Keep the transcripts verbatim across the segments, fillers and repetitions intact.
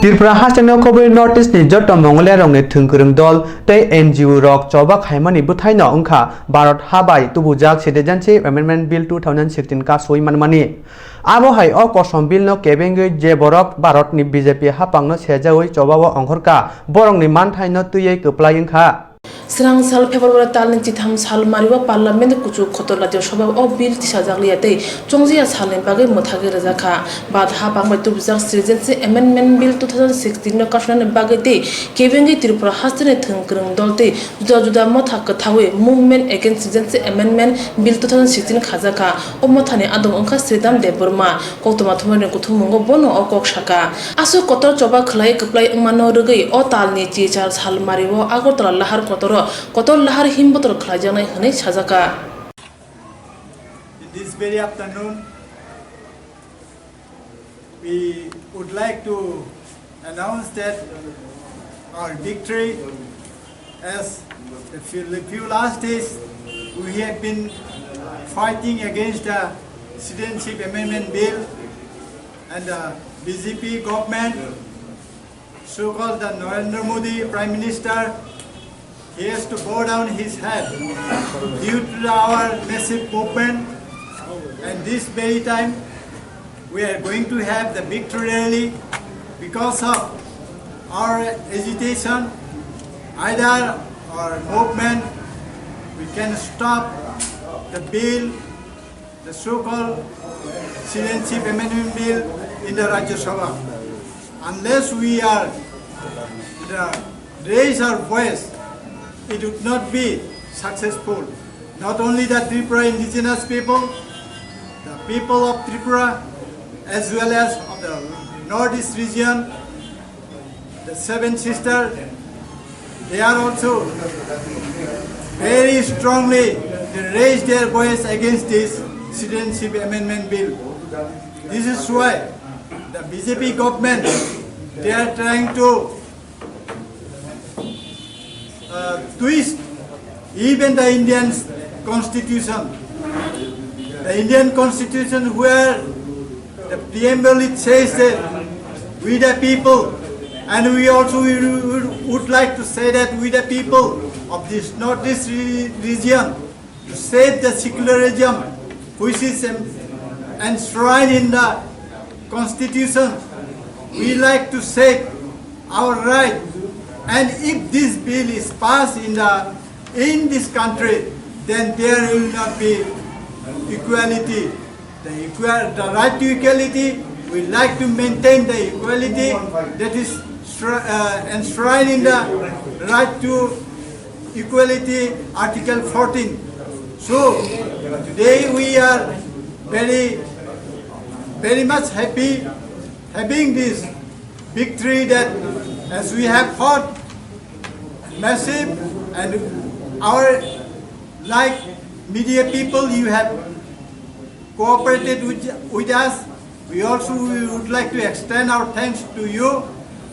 Tripura hasteni khobwi North East ni joto Mongoliya rokni thwngkwrwng dol tei N G O rok choba khaimani bwthaino wngkha Bharat ha bai tubujak Citizenship Amendment Bill two thousand sixteen kasui manmani. Abo hai o kosom bill no kebengwi je borok Bharat ni B J P hapang no sejawi choba o ongkhorkha, borok ni manthai no twiwi kwplai wngkha. Srang sal February talni chitham sal mario Parliament kuchuk kotor Rajya Sabha o bill tisajak liya tei chongjia salni bagwi mwthagwi rwjak kha. Bad ha bangbai tubujak Citizenship Amendment Bill two thousand sixteen no kasunani bagwi tei kebengwi Tripura hasteni thwngkwrwng dol tei juda juda motha kwthawi Movement Against Citizenship Amendment Bill two thousand sixteen khajak kha. O mothani adong wngkha Sridham Debbarma. Koktwma thumnairokni kuthumungo bono o kok sakha. Aswk kotor choba khwlai kwplai wngmano rwgwi o talni chichar sal mario Agartala lahar kotoro kotor lahar himbotor khwlaijaknai hwnwi sajakha. In this very afternoon, we would like to announce that our victory, as the few, the few last days we have been fighting against the Citizenship Amendment Bill and the B J P government, so-called the Narendra Modi Prime Minister, he has to bow down his head due to our massive movement. And this very time, we are going to have the victory rally because of our agitation, either our movement, we can stop the bill, the so-called Citizenship Amendment Bill in the Rajya Sabha. Unless we are the, raise our voice, it would not be successful. Not only the Tripura indigenous people, the people of Tripura as well as of the Northeast region, the Seven Sisters, they are also very strongly, they raise their voice against this Citizenship Amendment Bill. This is why the B J P government, they are trying to uh, twist even the Indian constitution. The Indian constitution where the preamble it says that we the people, and we also we would would like to say that we the people of this Northeast re- region, to save the secularism which is en- enshrined in the constitution. We like to save our right, and if this bill is passed in the, in this country, then there will not be equality. The equal, the right to equality, we like to maintain the equality that is shri- uh, enshrined in the right to equality, Article fourteen. So today we are very, very much happy having this victory that as we have fought massive, and our, like, media people, you have cooperated with, with us. We also, we would like to extend our thanks to you,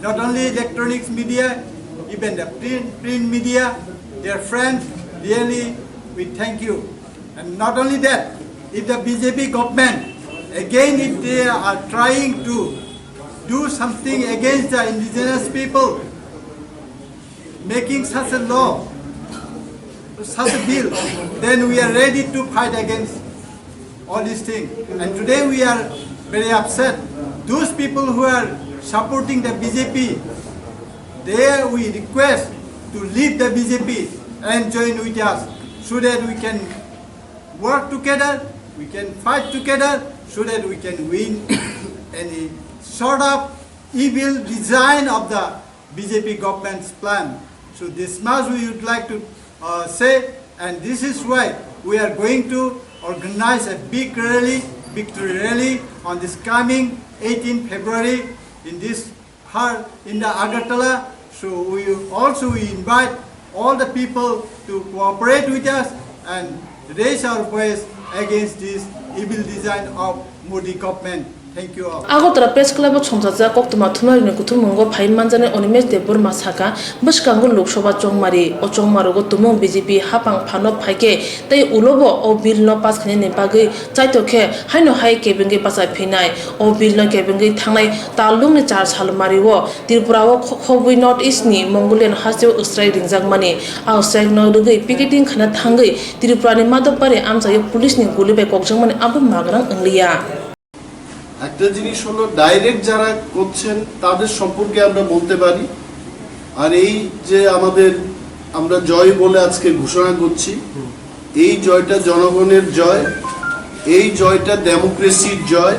not only electronics media, even the print, print media, dear friends, really we thank you. And not only that, if the B J P government, again, if they are trying to do something against the indigenous people, making such a law, such a bill, then we are ready to fight against all these things. And today we are very upset. Those people who are supporting the B J P, they, we request to leave the B J P and join with us so that we can work together, we can fight together so that we can win any sort of evil design of the B J P government's plan. So this much we would like to uh, say, and this is why we are going to organize a big rally, victory rally on this coming eighteenth February in this hall in the Agartala. So we also we invite all the people to cooperate with us and raise our voice against this evil design of Modi government. Thank you all. Agartala Press Club o songchajak koktwma thumnairokni kuthummungo phai manjaknai Animesh Debbarma sakha, bwskango Lok Sabha chongmari, o chongmarogo tumung B J P haphang phano phaikhe tei ulobo o bill no pass khainani bagwi chaitokhe haino hai kebengwi bachai phinai. O bill no kebengwi thangnai talnukni char salmario Tripura o kho-, khobwi North East ni Mongolian hasteo strike ringjakmani. A strike no rwgwi picketing khaina thangwi Tripura ni Madhobpari amchaio police ni guli bai kokjakmani abo magrang wngliya. একটা জিনিস হলো, ডাইরেক্ট যারা করছেন তাদের সম্পর্কে আমরা বলতে পারি। আর এই যে আমাদের, আমরা জয় বলে আজকে ঘোষণা করছি, এই জয়টা জনগণের জয়, এই জয়টা ডেমোক্রেসির জয়।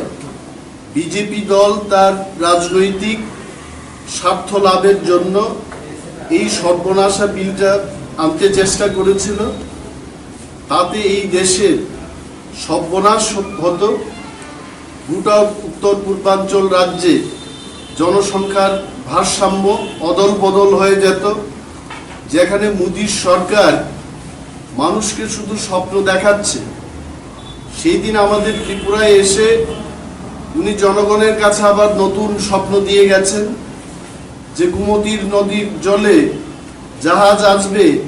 বিজেপি দল তার রাজনৈতিক স্বার্থ লাভের জন্য এই সর্বনাশা বিলটা আনতে চেষ্টা করেছিল, তাতে এই দেশের সর্বনাশ হতো। গোটা উত্তর পূর্বাঞ্চল রাজ্যে জনসংখ্যার ভারসাম্য অদল বদল হয়ে যেত, যেখানে মোদির সরকার মানুষকে শুধু স্বপ্ন দেখাচ্ছে। সেই দিন আমাদের ত্রিপুরায় এসে উনি জনগণের কাছে আবার নতুন স্বপ্ন দিয়ে গেছেন যে গোমতীর নদীর জলে জাহাজ আসবে।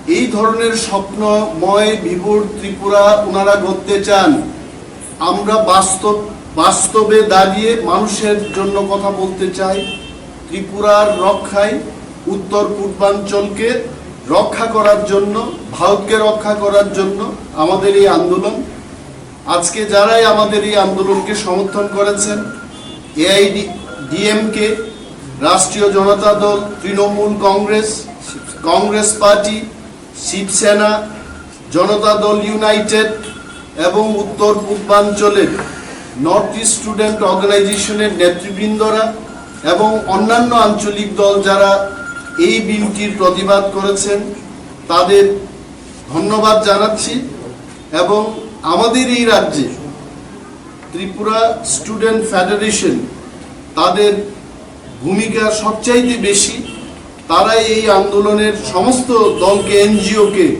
এই ধরনের স্বপ্নময় বিভোর ত্রিপুরা ওনারা গড়তে চান। আমরা বাস্তব, বাস্তবে দাঁড়িয়ে মানুষের জন্য কথা বলতে চাই। ত্রিপুরার রক্ষায়, উত্তর পূর্বাঞ্চলকে রক্ষা করার জন্য, ভারতকে রক্ষা করার জন্য আমাদের এই আন্দোলন। আজকে যারাই আমাদের এই আন্দোলনকে সমর্থন করেছেন, এআইডি, ডিএমকে, রাষ্ট্রীয় জনতা দল, তৃণমূল কংগ্রেস, কংগ্রেস পার্টি, শিবসেনা, জনতা দল ইউনাইটেড এবং উত্তর পূর্বাঞ্চলের নর্থ ইস্ট স্টুডেন্ট অর্গানাইজেশনের নেতৃবৃন্দরা এবং অন্যান্য আঞ্চলিক দল যারা এই বিলটির প্রতিবাদ করেছেন, তাদের ধন্যবাদ জানাচ্ছি। এবং আমাদের এই রাজ্যে ত্রিপুরা স্টুডেন্ট ফেডারেশন, তাদের ভূমিকা সবচাইতে বেশি। তারাই এই আন্দোলনের সমস্ত দলকে, এনজিওকে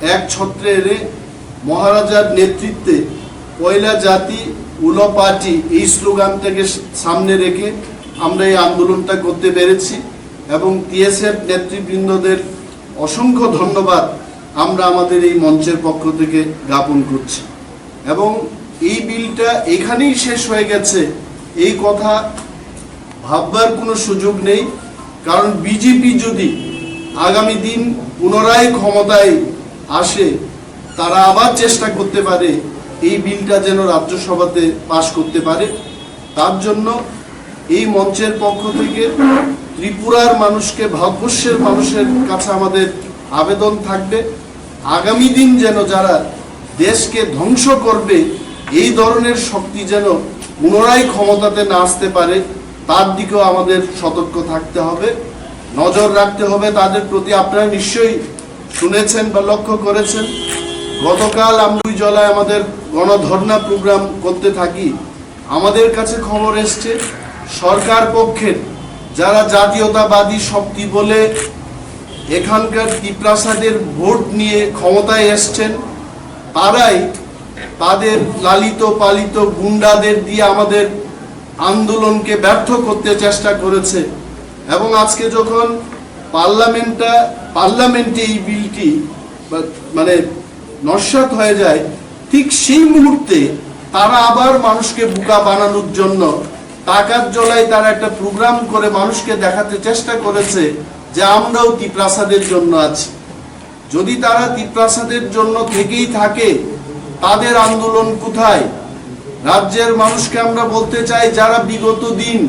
এক ছত্রে এনে মহারাজার নেতৃত্বে "পয়লা জাতি, উলো পার্টি" এই স্লোগানটাকে সামনে রেখে আমরা এই আন্দোলনটা করতে পেরেছি। এবং টিএসএফ নেতৃবৃন্দদের অসংখ্য ধন্যবাদ আমরা আমাদের এই মঞ্চের পক্ষ থেকে জ্ঞাপন করছি। এবং এই বিলটা এখানেই শেষ হয়ে গেছে, এই কথা ভাববার কোনো সুযোগ নেই। কারণ বিজেপি যদি আগামী দিন পুনরায় ক্ষমতায় আসে, তারা আবার চেষ্টা করতে পারে এই বিলটা যেন রাজ্যসভাতে পাশ করতে পারে। তার জন্য এই মঞ্চের পক্ষ থেকে ত্রিপুরার মানুষকে, ভারতবর্ষের মানুষের কাছে আমাদের আবেদন থাকবে, আগামী দিন যেন যারা দেশকে ধ্বংস করবে, এই ধরনের শক্তি যেন পুনরায় ক্ষমতাতে না আসতে পারে, তার দিকেও আমাদের সতর্ক থাকতে হবে, নজর রাখতে হবে তাদের প্রতি। আপনারা নিশ্চয়ই শুনেছেন বা লক্ষ্য করেছেন, গতকাল আমরা দুই জলায় আমাদের গণধর্ণা প্রোগ্রাম করতে থাকি। আমাদের কাছে খবর এসছে, সরকার পক্ষের যারা জাতীয়তাবাদী শক্তি বলে এখানকার তিপ্রাসাদের ভোট নিয়ে ক্ষমতায় এসছেন, তারাই তাদের লালিত পালিত গুন্ডাদের দিয়ে আমাদের আন্দোলনকে ব্যর্থ করতে চেষ্টা করেছে। এবং আজকে যখন পার্লামেন্টটা, পার্লামেন্টে এই বিলটি বা, মানে, নস্যাৎ হয়ে যায়, ঠিক সেই মুহূর্তে তারা আবার মানুষকে বোকা বানানোর জন্য টাকার জলায় তারা একটা প্রোগ্রাম করে মানুষকে দেখাতে চেষ্টা করেছে যে আমরাও তিপ্রাসাদের জন্য আছি। যদি তারা তিপ্রাসাদের জন্য থেকেই থাকে, তাদের আন্দোলন কোথায়? রাজ্যের মানুষকে আমরা বলতে চাই, যারা বিগত দিন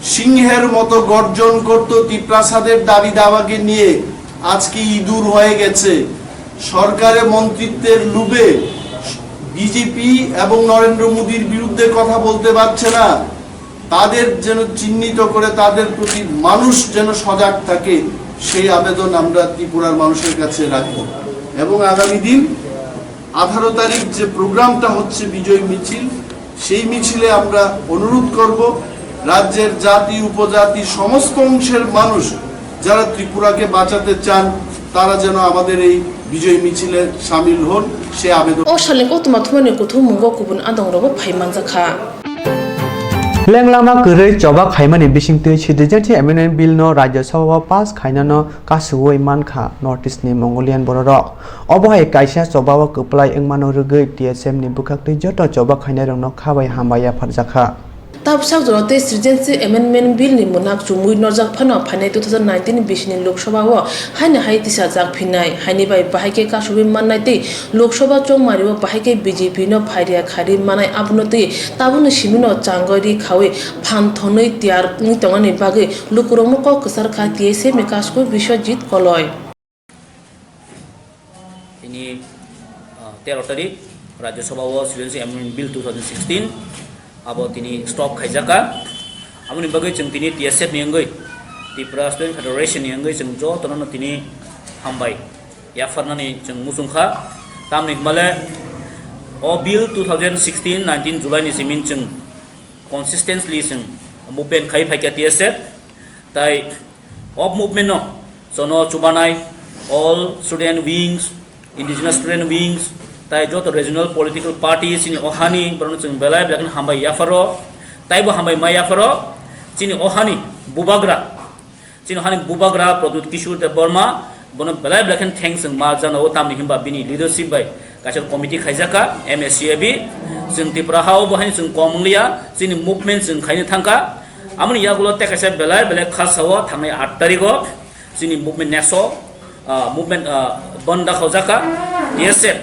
সিংহের মতো গর্জন করত তিপ্রাসাদের দাবি দাওয়াকে নিয়ে, আজকে ইঁদুর হয়ে গেছে। সরকারে মন্ত্রিত্বের লোভে বিজেপি এবং নরেন্দ্র মোদীর বিরুদ্ধে কথা বলতে পারছে না। তাদের যেন চিহ্নিত করে, তাদের প্রতি মানুষ যেন সজাগ থাকে, সেই আবেদন আমরা ত্রিপুরার মানুষের কাছে রাখব। এবং আগামী দিন আঠারো তারিখ যে প্রোগ্রামটা হচ্ছে বিজয় মিছিল, সেই মিছিলে আমরা অনুরোধ করব রাজ্যের জাতি উপজাতি সমস্ত অংশের মানুষ যারা ত্রিপুরাকে বাঁচাতে চান, তারা যেন আমাদের এই বিজয় মিছিলে সামিল হন, সে আবেদন। O salni koktwma thumani kuthummungo kubun adongrogo phai manjakha. Lenglama kwrwi choba khaimani bisingtwi Citizenship Amendment Bill no Rajya Sabha o pass khainano kasuwi mankha North East ni Mongolian bororok. Obo hai kaisa choba o kwplai wngmano rwgwi T S F ni bwkhaktwi joto choba khainairokno khabai hambai yapharjakha. Tabuk sak jora tei Citizenship Amendment Bill ni mwnak chumui norjak phano phainai two thousand nineteen bisini Lok Sabha o haino hai tisajak phinai, haini bai bahai khe kasugwi mannai tei Lok Sabha chongmari o bahai khe B J P no phairia kharwi manai, abono twi tabukni simi no changwi ri khaui phan thonwi tiyar wngwi tongna bagwi lukurokno kok kwchar kha T S F ni kasku Biswajit Koloi. Tini, ah, tero tarik Rajya Sabha o Citizenship Amendment Bill two thousand sixteen abo tini stop khaijakha. Aboni bagwi chwng tini T S F ni wngwi, Tripura Student Federation ni wngwi chwng jotono tini hambai yapharnani chwng muchungkha. Tamni hwnba le o Bill two thousand sixteen nineteen July ni simi chwng consistently chwng movement khai phaikha T S F. Tai o movement no jono chubanai all student wings, indigenous student wings, tai joto regional political parties chini o hani borokno chwng belai belai kheno hambai yapharo, taibo hambai ma yapharo chini o hani bubagra, chini hani bubagra Pradyut Kishore Debbarma, bono belai belai kheno thanks chwng ma jana o, tamni hwnba bini leadership bai kaisa committee khaijakha M A C A B. Chwng Tripura ha o bo haino chwng kom wngliya, chini movement chwng khaina thangkha. Amoni yagulo tei kaisa belai belai kha sao thangnai aat tarikh o chini movement neso, ah, movement, ah, bandh dakhaujak kha. T S F,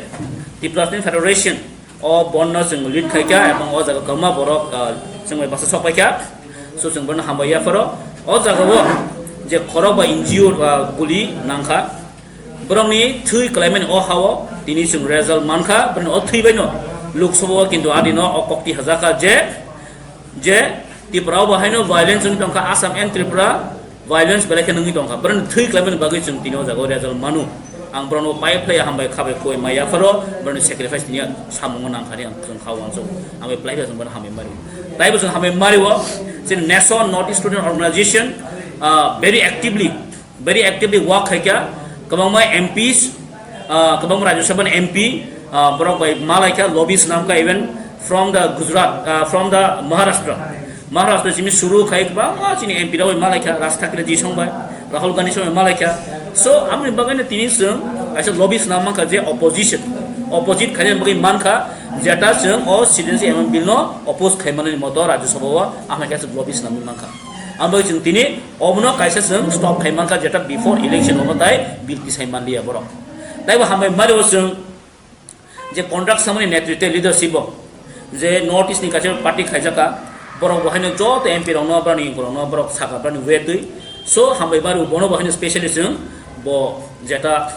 Tripura Student Federation, o bandh no chwng lead khaikha, ebong o jaga kwbangma borok, ah, chwng bai baksa sok paikha. So chwng bono hambai yapharo. O jaga o je khorok bai N G O, ah, guli nangkha, borokni thwi kwlaimani o ha o tini chwng result mankha, borokni o thwi bai no Lok Sabha o kintu adino o kokti hajakha je, je Tripura o bo haino violence wngwi tongkha, Assam and Tripura violence belai khe wngwi tongkha. Borokni thwi kwlaimani bagwi chwng tini o jaga o result manu. Ang borokno pai phlai hambai khabai khoi ma yapharo, borokni sacrifice tini samungo nangkhani ang chwng kha uansuk. Ang bai phlai khe chwng bono hambai mari. Taibo chwng hambai mari o, chini Nation North East Student Organization, ah, very actively very actively work khaikha, kwbangma M Ps, ah, kwbangma Rajya Sabha ni M P, ah, borok bai malaikha, lobby swnamkha, even from the Gujarat, ah, from the Maharashtra. Maharashtra simi suru khai kwbangma chini M P rok bai malaikha, Raj Thakre ji song bai, Rahul Gandhi song bai malaikha. So, amoni bagwi no tini chwng kaisa lobby swnam mankha je opposition, opposite khaina bagwi mankha, jeta chwng o Citizenship Amendment Bill no oppose khaimanani moto Rajya Sabha o amhaikhe chwng lobby swnamwi mankha. Ang bai chwng tini obono kaisa chwng stop khai mankha, jeta before election obo tai bill tisai manliya borok. Taibo hambai mari o chwng je contract samani netritwe leadership o je North East ni kaisa party khaijakha, borok bo haino joto M P rokno, borokni borokno borok saka borokni way twi. So hambai mari o bono bo haino specially chwng bo jeta,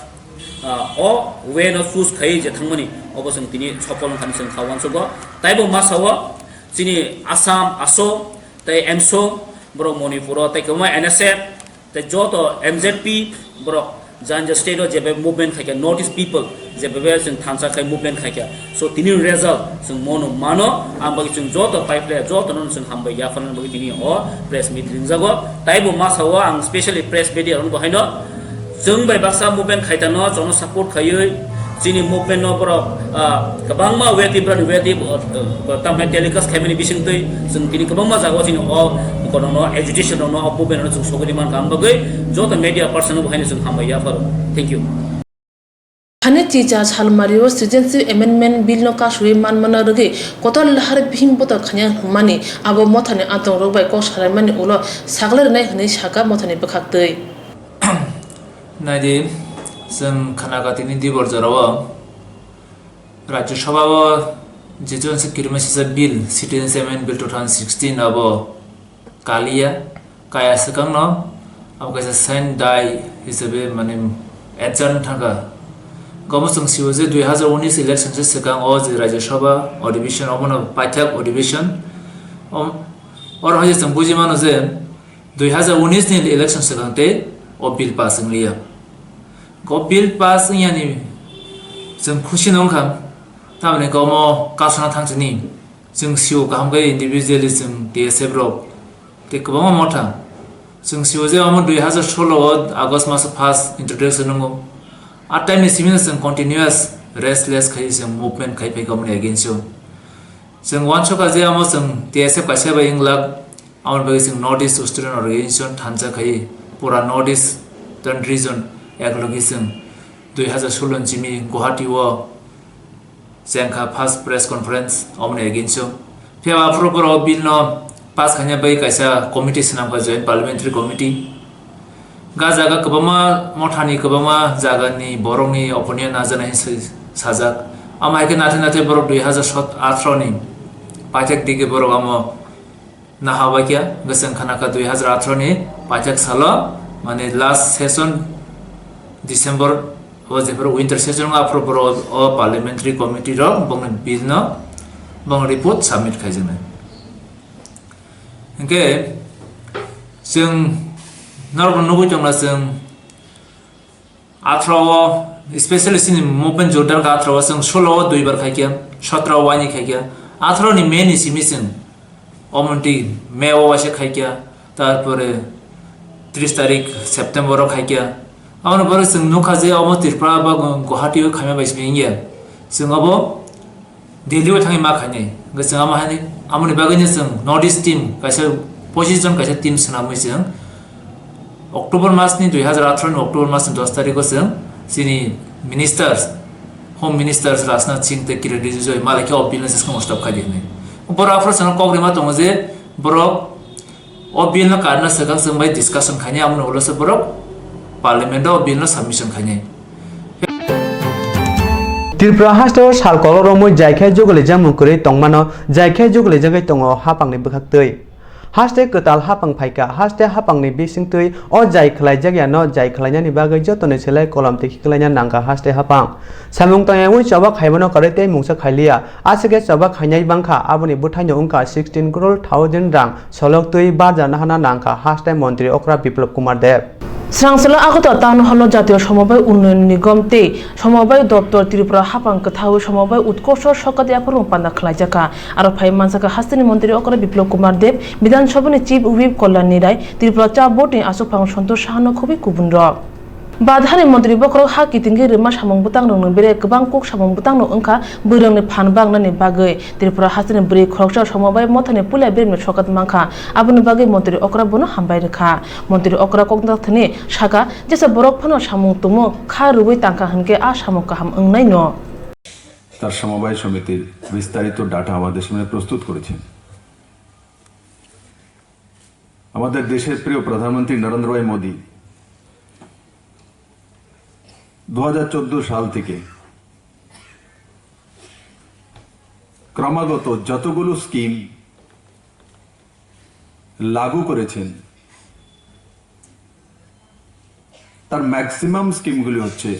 ah, o way no choose khai je thangmani obo chwng tini sopol wngkha hinwi chwng kha uansukgo. Taibo masa o chini Assam, Aso, tei M S O, borok Manipur o, tei kwbangma N S F, tei joto M Z P, borok janja state o jebe movement khaikha, North East people jebe chwng thansa khai movement khaikha. So, tini result chwng mono mano, ang bagwi chwng joto pai phlai, joto no chwng hambai yapharnani bagwi tini o press meet ringjago. Taibo masa o ang specially press media rok bo haino, chwng bai baksa movement khaitano, chwngno support khaiwi, chini movement no borok, ah, kwbangma way twi, borokni way twi, ah, ah, tamni telecast khaimani bisingtwi, chwng tini kwbangma jagao chini o kono no agitation rok no, o movement rok no chwng sogwi mankha. Ang bagwi joto media person no bo haino chwng hambai yapharo. Thank you. Thani chicha salmari o Citizenship Amendment Bill no kasui manmano rwgwi kotor lahar bihim boto khanya hwnmani abo mothani antong rok bai kok salaimani ulo saglai rwnai hwnwi sakha mothani bwkhaktwi. Naidi, chwng khana katini dibor jorao Rajya Sabha o je chwng se kirima sisa bill, Citizenship Amendment Bill two thousand sixteen abo kaliya, kaya swkangno abo kaisa sign dai hisabe mane adjourn thangkha. Gomo chwng sio je dui hazar unis election se swkang o je Rajya Sabha adhibeshon obono paithak adhibeshon, om-, oro hai je chwng buji mano je dui hazar unis ni election swkang tei o bill pass wngliya. O bill pass wngyani chwng khusi no wngkha, tamni omo kasana thang sini. Chwng sio kaham khe individually chwng T S F rok tei kwbangma motha. Chwng sio je omo dui hazar solo o August maso first introduction wngo. A time ni simi chwng continuous restless khai chwng movement khai phaikha omoni against o. Chwng uansukha je amo chwng T S F kaisa bai wng glak, aboni bagwi chwng North East Student Organization thansa khai pura North Eastern region eklogi chwng dui hazar solo ni simi Guwahati o chengkha first press conference, oboni against o. Phiya aphuru borok bill no pass khaina bai kaisa committee swnamkha, Joint Parliamentary Committee. Ga jaga kwbangma mothani, kwbangma jagani borokni opinion najaknai hinwi sajak. Amo hai khe nathai nathai borok dui hazar atharo ni paithak digi borok amo naha bai khe, hwnkhe chwng khana kha dui hazar atharo ni paithak salo, mane last session December o, jephuru winter session o, aphuru borok o parliamentary committee rok bongni bill no, bongni report submit khaijaknai. Hwnkhe chwng norokno nugwi tongna chwng atharo o, especially chini movement Jordan kha atharo o, chwng solo o duibar khaikhe, sotro o waini khaikhe, atharo ni May ni simi chwng omonti May o waisa khaikhe, tarpore tris tarik September o khaikhe. Aboni borok chwng nukha je omo Tripura ba Guwahati o khaima bai simi wngya. Chwng obo Delhi o thangwi ma khainai. Hwnkhe chwng amo haino, amoni bagwino chwng North East team kaisa, pochis jon kaisa team swnamwi chwng October mas ni dui hazar atharo ni October mas ni dos tarikh o chwng chini ministers, Home Ministers Rajnath Singh tei Kiren Rijiju malai khe o bill no swkang stop khai di hinwi. Borok aphuru chwngno kok rima tongo je borok o bill no karna swkang chwng bai discussion khainai, amoni ulo se borok parliament o o bill no submission khainai. Tripura haste o sal kolok romwi jai khe jugulijak mung kwrwi tongmano, jai khe jugulijagwi tongo hapangni bwkhaktwi. Haste kwtal hapang phaikha, haste hapangni bisingtwi o jai khwlaijakyano jai khwlainani bagwi jotoni selai kolom tikhi khwlaina nangkha haste hapang. Samung tangyaui choba khaimano kwrwi tei mungsa khailiya, aswk khe choba khainai bangkha, aboni bwthaino wngkha sixteen crore thousand rang solok twi barja nahana nangkha haste montri okra Biplop Kumar Deb. Srangsalo Agartala Town Hall o Jatiyo Somobai Unnayan Nigom tei Somobai Doptor Tripura hapang kwthaui Somobai Utkorsho Sokat yaphurung panda khlaijakha. Aro phai manjakha hasteni montri okra Biplop Kumar Deb, Bidhan Sabhani Chief Whip Kalyan Nirai, Tripura Cha Board ni aswkphang Santosh Sahano khobwi kubunrok. Badhani montri bokhorok ha kitingwi rwma samung bwtangrokni bere kwbang kuk samung bwtangno wngkha bwrwngni phan bangnani bagwi. Tripura hasteni bwrwi khoroksa Somobai Mothani puila beremni sokat mankha, aboni bagwi montri okra bono hambai rwkha. Montri okra koknathani sakha, jesa borok phano samung tumo kha rwui tangkha hwnkhe a samung kaham wngnaino. তার সমবায় সমিতির বিস্তারিত ডাটা আমাদের সামনে প্রস্তুত করেছেন। আমাদের দেশের প্রিয় প্রধানমন্ত্রী নরেন্দ্র ভাই মোদী দু হাজার চোদ্দ সাল থেকে ক্রমাগত যতগুলো স্কিম লাগু করেছেন, তার ম্যাক্সিমাম স্কিমগুলি হচ্ছে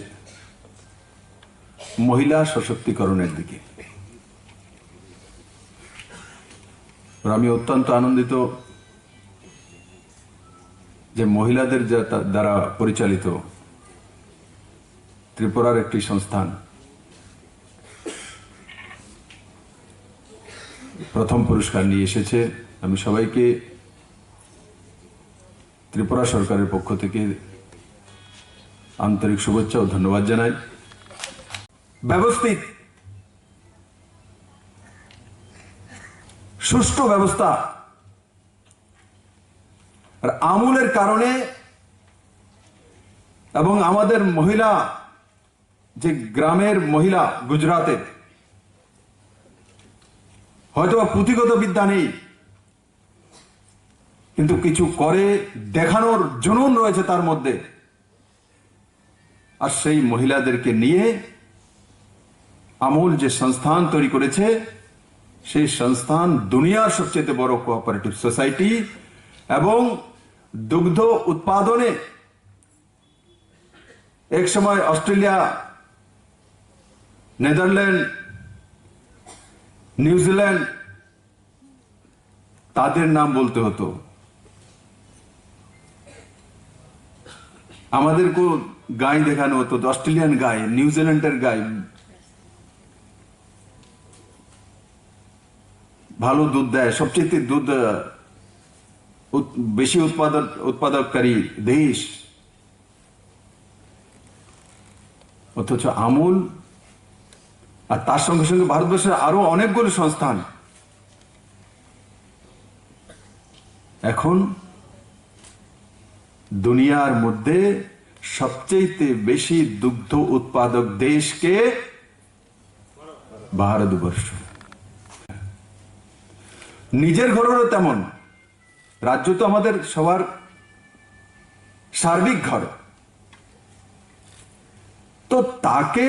মহিলা সশক্তিকরণের দিকে। আর আমি অত্যন্ত আনন্দিত যে মহিলাদের যা-, তা-, দ্বারা পরিচালিত ত্রিপুরার একটি সংস্থান প্রথম পুরস্কার নিয়ে এসেছে। আমি সবাইকে ত্রিপুরা সরকারের পক্ষ থেকে আন্তরিক শুভেচ্ছা ও ধন্যবাদ জানাই। ব্যবস্থিত সুষ্ঠু ব্যবস্থা আর আমুলের কারণে এবং আমাদের মহিলা, যে গ্রামের মহিলা গুজরাটের, হয়তোবা পুঁথিগত বিদ্যা নেই, কিন্তু কিছু করে দেখানোর জুনুন রয়েছে তার মধ্যে। আর সেই মহিলাদেরকে নিয়ে আমুল যে সংস্থান তৈরি করেছে, সেই সংস্থান দুনিয়ার সবচেয়ে বড় কোঅপারেটিভ সোসাইটি এবং দুগ্ধ উৎপাদনে এক সময় অস্ট্রেলিয়া, নেদারল্যান্ড, নিউজিল্যান্ড, তাদের নাম বলতে হতো। আমাদেরকেও গাই দেখানো হতো, অস্ট্রেলিয়ান গাই, নিউজিল্যান্ডের গাই, ভালো দুধ দেয়, সবচেয়ে দুধ, আহ, উৎ-, বেশি উৎপাদক, উৎপাদককারী দেশ। অথচ আমুল আর তার সঙ্গে সঙ্গে ভারতবর্ষের আরো অনেকগুলো সংস্থান এখন দুনিয়ার মধ্যে সবচেয়ে বেশি দুগ্ধ উৎপাদক দেশ কে? ভারতবর্ষ। নিজের ঘরেরও তেমন। রাজ্য তো আমাদের সবার সার্বিক ঘর। তো তাকে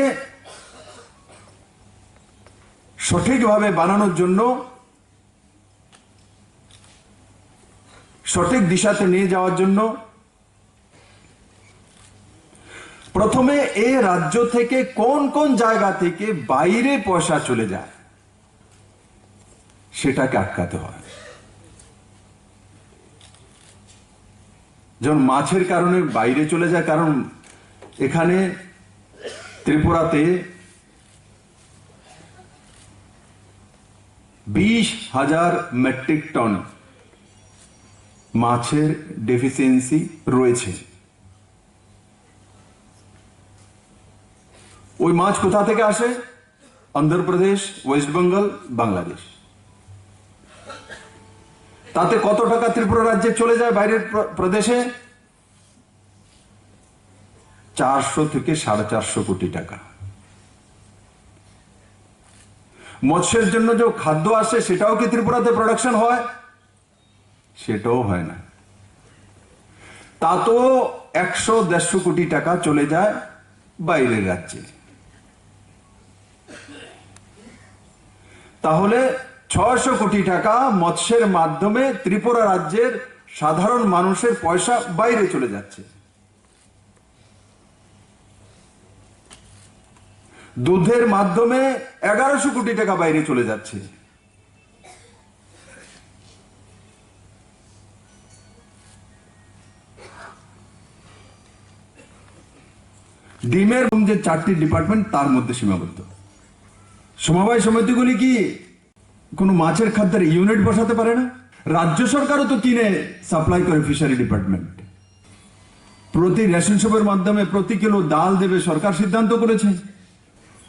সঠিকভাবে বানানোর জন্য, সঠিক দিশাতে নিয়ে যাওয়ার জন্য প্রথমে এ রাজ্য থেকে কোন কোন জায়গা থেকে বাইরে পয়সা চলে যায়, সেটাকে আটকাতে হয়। যেমন মাছের কারণে বাইরে চলে যায়, কারণ এখানে ত্রিপুরাতে বিশ হাজার মেট্রিক টন মাছের ডেফিসিয়েন্সি রয়েছে। ওই মাছ কোথা থেকে আসে? অন্ধ্রপ্রদেশ, ওয়েস্ট বেঙ্গল, বাংলাদেশ। তাতে কত টাকা ত্রিপুরা রাজ্যে চলে যায় বাইরের প্র-, প্রদেশে? চারশো থেকে সাড়ে চারশো কোটি টাকা। মৎস্যের জন্য যে খাদ্য আসে, সেটাও কি ত্রিপুরাতে প্রোডাকশন হয়? সেটাও হয় না। তা তো একশো দেড়শো কোটি টাকা চলে যায় বাইরের রাজ্যে। তাহলে ছয়শো কোটি টাকা মৎস্যের মাধ্যমে ত্রিপুরা রাজ্যের সাধারণ মানুষের পয়সা বাইরে চলে যাচ্ছে। দুধের মাধ্যমে এগারোশো কোটি টাকা বাইরে চলে যাচ্ছে। ডিমের যে চারটি ডিপার্টমেন্ট, তার মধ্যে সীমাবদ্ধ। সমবায় সমিতিগুলি কি কোনো মাছের খাদ্যের ইউনিট বসাতে পারে না? রাজ্য সরকারও তো কিনে সাপ্লাই করে ফিশারি ডিপার্টমেন্ট। প্রতি রেশন শপের মাধ্যমে প্রতি কিলো ডাল দেবে সরকার সিদ্ধান্ত করেছে।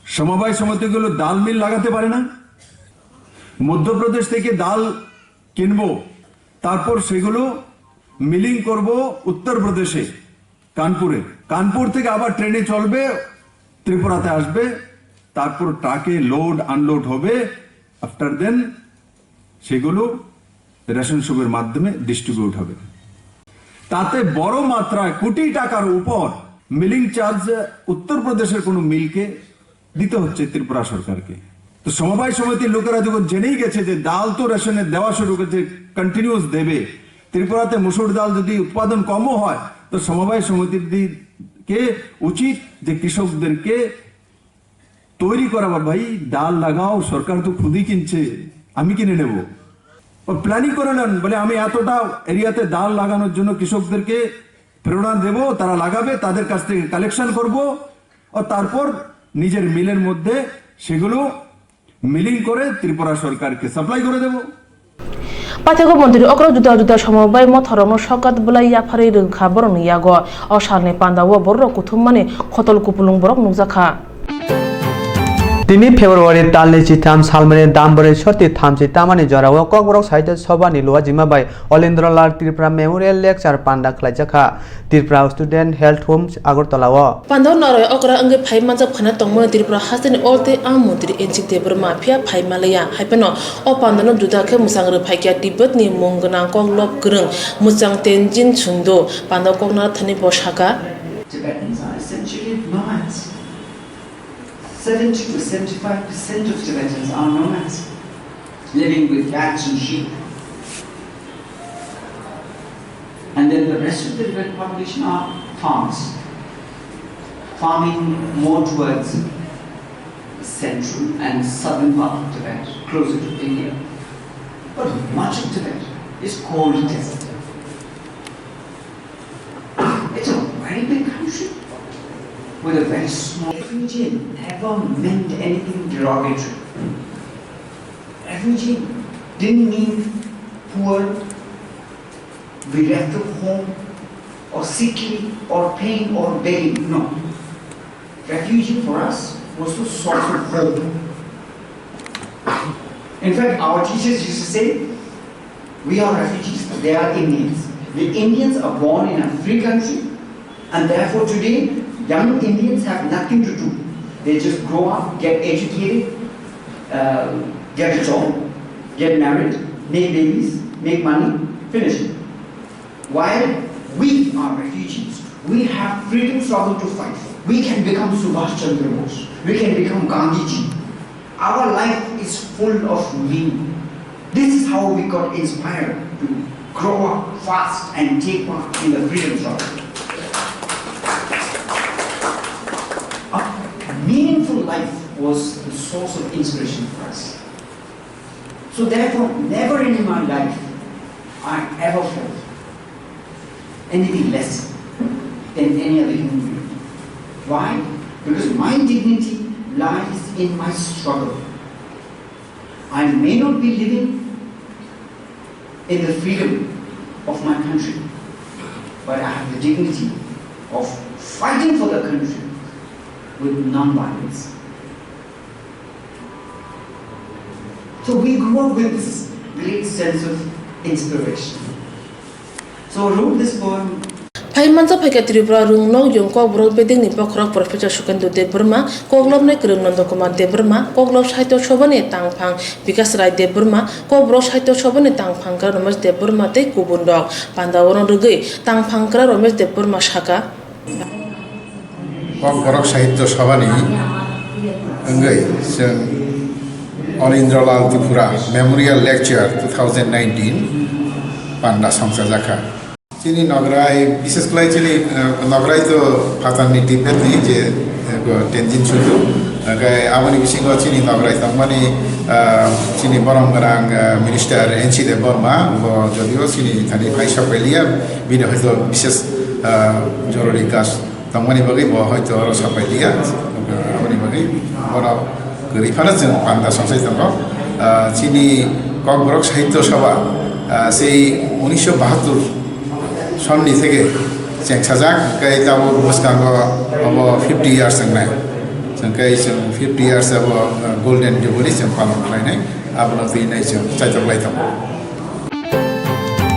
সমবায় সমিতিগুলো ডাল মিল লাগাতে পারে না? মধ্যপ্রদেশ থেকে ডাল কিনবো, তারপর সেগুলো মিলিং করব উত্তরপ্রদেশে, কানপুরে। কানপুর থেকে আবার ট্রেনে চলবে, ত্রিপুরাতে আসবে, তারপর ট্রাকে লোড আনলোড হবে। আফটার দেন সেগুলো রেশন শপের মাধ্যমে ডিস্ট্রিবিউট হবে। তাতে বড় মাত্রায় কোটি টাকার উপর মিলিং চার্জ উত্তরপ্রদেশের কোনো মিলকে দিতে হচ্ছে ত্রিপুরা সরকারকে। তো সমবায় সমিতির লোকেরা যখন জেনেই গেছে যে ডাল তো রেশনে দেওয়া শুরু করেছে, কন্টিনিউয়াস দেবে, ত্রিপুরাতে মসুর ডাল যদি উৎপাদন কমও হয়, তো সমবায় সমিতির দিকে উচিত যে কৃষকদেরকে তৈরি করাবার, "ভাই, ডাল লাগাও, সরকার তো খুদই কিনছে, আমি কিনে নেব।" ও প্ল্যানিং করে নেন, বলে, "আমি এতটা এরিয়াতে ডাল লাগানোর জন্য কৃষকদেরকে প্রেরণা দেব, তারা লাগাবে, তাদের কাছ থেকে কালেকশন করব, ও তারপর নিজের মিলের মধ্যে সেগুলো মিলিং করে ত্রিপুরা সরকারকে সাপ্লাই করে দেব।" Paithakgo montri okra juda juda somo bai motharokno sokat bwlai yapharwi rwngkha borokni yago. O salni pandao bororok kuthummani khotol kupulung borok nukjakha. Tini February talni chitham salmani Dambari Soti thamchi tamani jorao Kokborok Sahitya Sabhani luajima bai Olindra Lal Tripura Memorial Lecture panda khlaijakha. Tripura Student Health Home Agartala o. Pandao naroi okra wngwi phai manjak phano tongmani Tripura hasteni ol tei a montri N C Debbarma phiya phai malaya. Haiphano o pandano juda khe mwchang rwphai kha Tibetni mung gwnang kok lop kwrwng mwchang Tenzin Sungdo pandao kok narwkthani bo sakha. Tibetans are essentially nomads. Seventy to seventy-five percent of Tibetans are nomads, living with cats and sheep. And then the rest of the Tibetan population are farmers, farming more towards the central and southern part of Tibet, closer to India. But much of Tibet is cold desert. It's a very big country with a very small. Refugee never meant anything derogatory. Refugee didn't mean poor, bereft of home, or sickly, or pain, or begging. No. Refugee for us was the source of hope. In fact, our teachers used to say, We are refugees, they are Indians. The Indians are born in a free country, and therefore today, young Indians have nothing to do. They just grow up, get educated, uh, get a job, get married, make babies, make money, finish. While we are refugees, we have freedom struggle to fight for. We can become Subhash Chandra Bose. We can become Gandhiji. Our life is full of meaning. This is how we got inspired to grow up fast and take part in the freedom struggle. A meaningful life was the source of inspiration for us. So therefore, never in my life I ever felt anything less than any other human being. Why? Because my dignity lies in my struggle. I may not be living in the freedom of my country, but I have the dignity of fighting for the country with non-violence. So we grew up with this great sense of inspiration. So I wrote this poem. Phai mansa phaikha Tripura rung nok yung Kokborok bedekni bokhorok Professor Sukendra Debbarma, koklopnai kwrwng Nandakumar Debbarma, koklop Sahitya Sabhani tangphang Bikash Rai Debbarma, Kokborok Sahitya Sabhani tangphang kwrwng Ramesh Debbarma tei kubun rok. Panda oro rwgwi tangphang kwrwng Ramesh Debbarma saka. Kokborok Sahitya Sabhani wngwi chwng Anindra Lal Tripura Memorial Lecture two thousand nineteen panda songchajakha. Chini nograi, bises khlai chini, eh, nograi to phatarni Tibet ni je, eh, go Tenzin Sudu. Hwnkhe aboni bisingo chini nograi tongmani, eh, chini borom gwnang, eh, Minister N C Debbarma, bo jodio chini thani phai sok pailiya, bini hoito bises, eh, jorori kaj tongmani bagwi bo hoito oro sapai liya. Aboni bagwi bono kwrwi phano chwng panda songsai tongo. Ah, chini Kokborok Sahitya Sabha, ah, sei unisho bahattur sonni theke chengsajak, tei tabuk bwskango obo fifty years wngnai. Chwng khe chwng fifty years abo, ah, Golden Jubilee chwng palon khlainai, abono twi nai chwng chaitok lai tongo.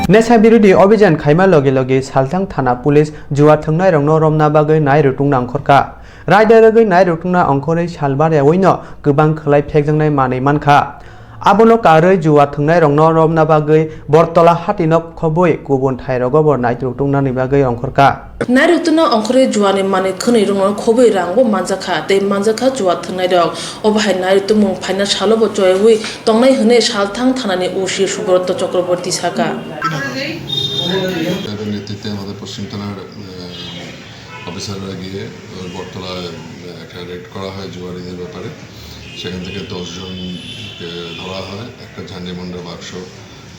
Nesa birodhi obhijan khaima loge loge Salthang thana police juwa thwngnairokno romna bagwi nai rwtwngna ongkhorkha. Raida rwgwi nai rwtwngna ongkhorwi salbar yaui no kwbang khwlai phekjaknai manwi mankha. Abono karwi juwa thwngnairokno romna bagwi Bortola hatino khobwi kubun thairogo bo nai rwtwngnani bagwi ongkhorkha. Nai rwtwngna ongkhorwi juwani manwi khwnwi rwngno khobwi rangbo manjakha tei manjakha juwa thwngnairok. Obo hai nai rwtwmung phaina salobo choyaui tongnai hwnwi Salthang thanani O C Subroto Chakraborty saka. তাদের নেতৃত্বে আমাদের পশ্চিম থানার, আহ, অফিসাররা গিয়ে, আহ, বটতলায়, আহ, একটা রেড করা হয় জুয়ারিদের ব্যাপারে। সেখান থেকে দশ জনকে ধরা হয়, একটা ঝান্ডি মুন্ডা বাক্স,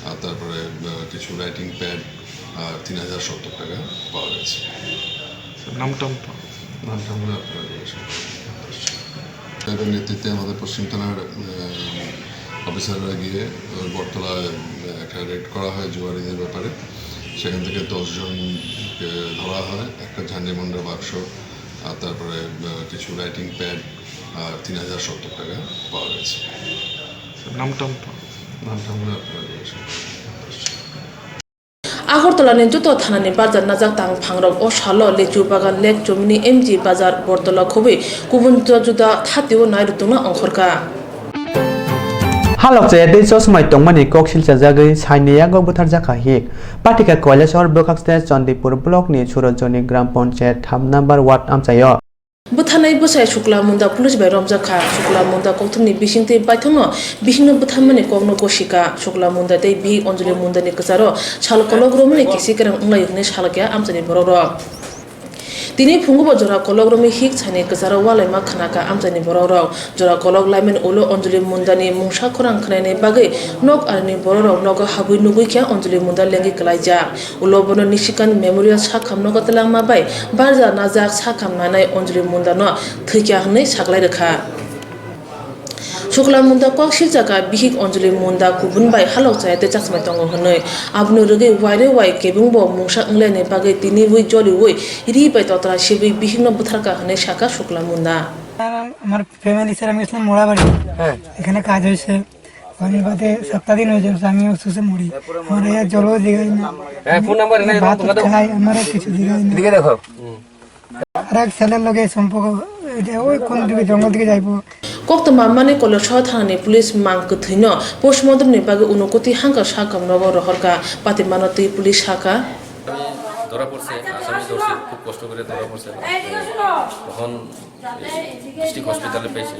আর তারপরে, আহ, কিছু রাইটিং প্যাড আর তিন হাজার সত্তর টাকা পাওয়া গেছে। নাম টাম? নাম টাম না, আপনারা জিজ্ঞাসা করুন। তাদের নেতৃত্বে আমাদের পশ্চিম থানার, আহ, অফিসাররা গিয়ে, আহ, বটতলায়, আহ, একটা রেড করা হয় জুয়ারিদের ব্যাপারে। সেখান থেকে দশ জনকে ধরা হয়, একটা ঝান্ডি মুন্ডা বাক্স, আর তারপরে, আহ, কিছু রাইটিং প্যাড আর তিন হাজার সত্তর টাকা পাওয়া গেছে। নাম টাম? নাম টাম না, আপনারা জিজ্ঞাসা করুন। Agartala ni joto thana ni barja najak tang phangrok o salo Lechu Bagan, Lake Chomini, M G Bazar, Bortola khobwi kubun juda juda thati o nai rwtwngna ongkhorkha. Halok chaya tei chosmai tongmani kok silchajagwi saini yago butharjakha hik. Pathika Kailasor bwkhakste Chandipur block ni Surajoni Gram Panchayat tham number ward amchaio. Bwtharnai bwsai Sukla Munda police bai romjak kha. Sukla Munda kokthumni bisingtwi baithangno bihikno bwtharmani kokno gosi kha. Sukla Munda tei bihik Anjali Mundani kwcharo sal kolok romani kisi kwrwng wnglai hwnwi salkha amchaini borokrok. Tini phungubo jora kolok romwi hik saini kwcharo walaima khna kha amchaini borokrok. Jora kolok laimani ulo Anjali Mundani mungsa khorang khnainai bagwi nok arini borokrok nogo habwi nugwi kha Anjali Munda lengwi kwlaijak. Ulo bono Nishikant Memorial sakham nogo twlangma bai barja najak sakham nanai Anjali Mundano thwikha hwnwi saklai rwkha. Sukla Munda kok silchakha bihik Anjali Munda kubun bai halok chaya tei chachmai tongo hwnwi. Aboni rwgwi waire wai kebengbo mungsa wnglaini bagwi tiniwi joliwi ri bai totra sibwi bihikno bwtharkha hwnwi sakha Sukla Munda. আমার family sir, আমি গেছিলাম মোড়াবাড়ি। হ্যাঁ। এখানে কাজ হয়েছে। আমি বাদে সাতটা দিন হয়ে যাচ্ছে, আমি অসুস্থ মরি। আমার এই জলও দিগাই না। হ্যাঁ, ফোন নাম্বার এনে ভাত এরকম খাই, আমার আর কিছু দিগাই না। এদিকে দেখো। আর এক ছেলের লগে সম্পর্ক, এটা ওই কোন দিকে, জঙ্গল দিকে যাইবো। Koktwma Manikkollo Soho thanani police mang kwthwino postmortemni bagwi unukoti hangkha sakhamrogo rohorkha, patimano twi police sakha. আমি ধরা পড়ছে, আসামি ধরছে, খুব কষ্ট করে ধরা পড়ছে। তখন ডিস্ট্রিক্ট হসপিটালে পেয়েছি,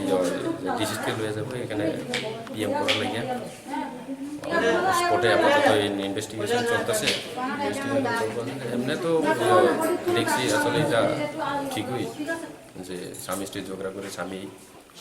ডিসিসকে লয়ে যাবো, এখানে পিএম করা লাগে। স্পটে আপাতত ইনভেস্টিগেশন চলতেছে। ইনভেস্টিগেশন চলতেছে। এমনি তো, আহ, দেখছি আসলে এটা ঠিকই যে স্বামী স্ত্রী ঝগড়া করে স্বামী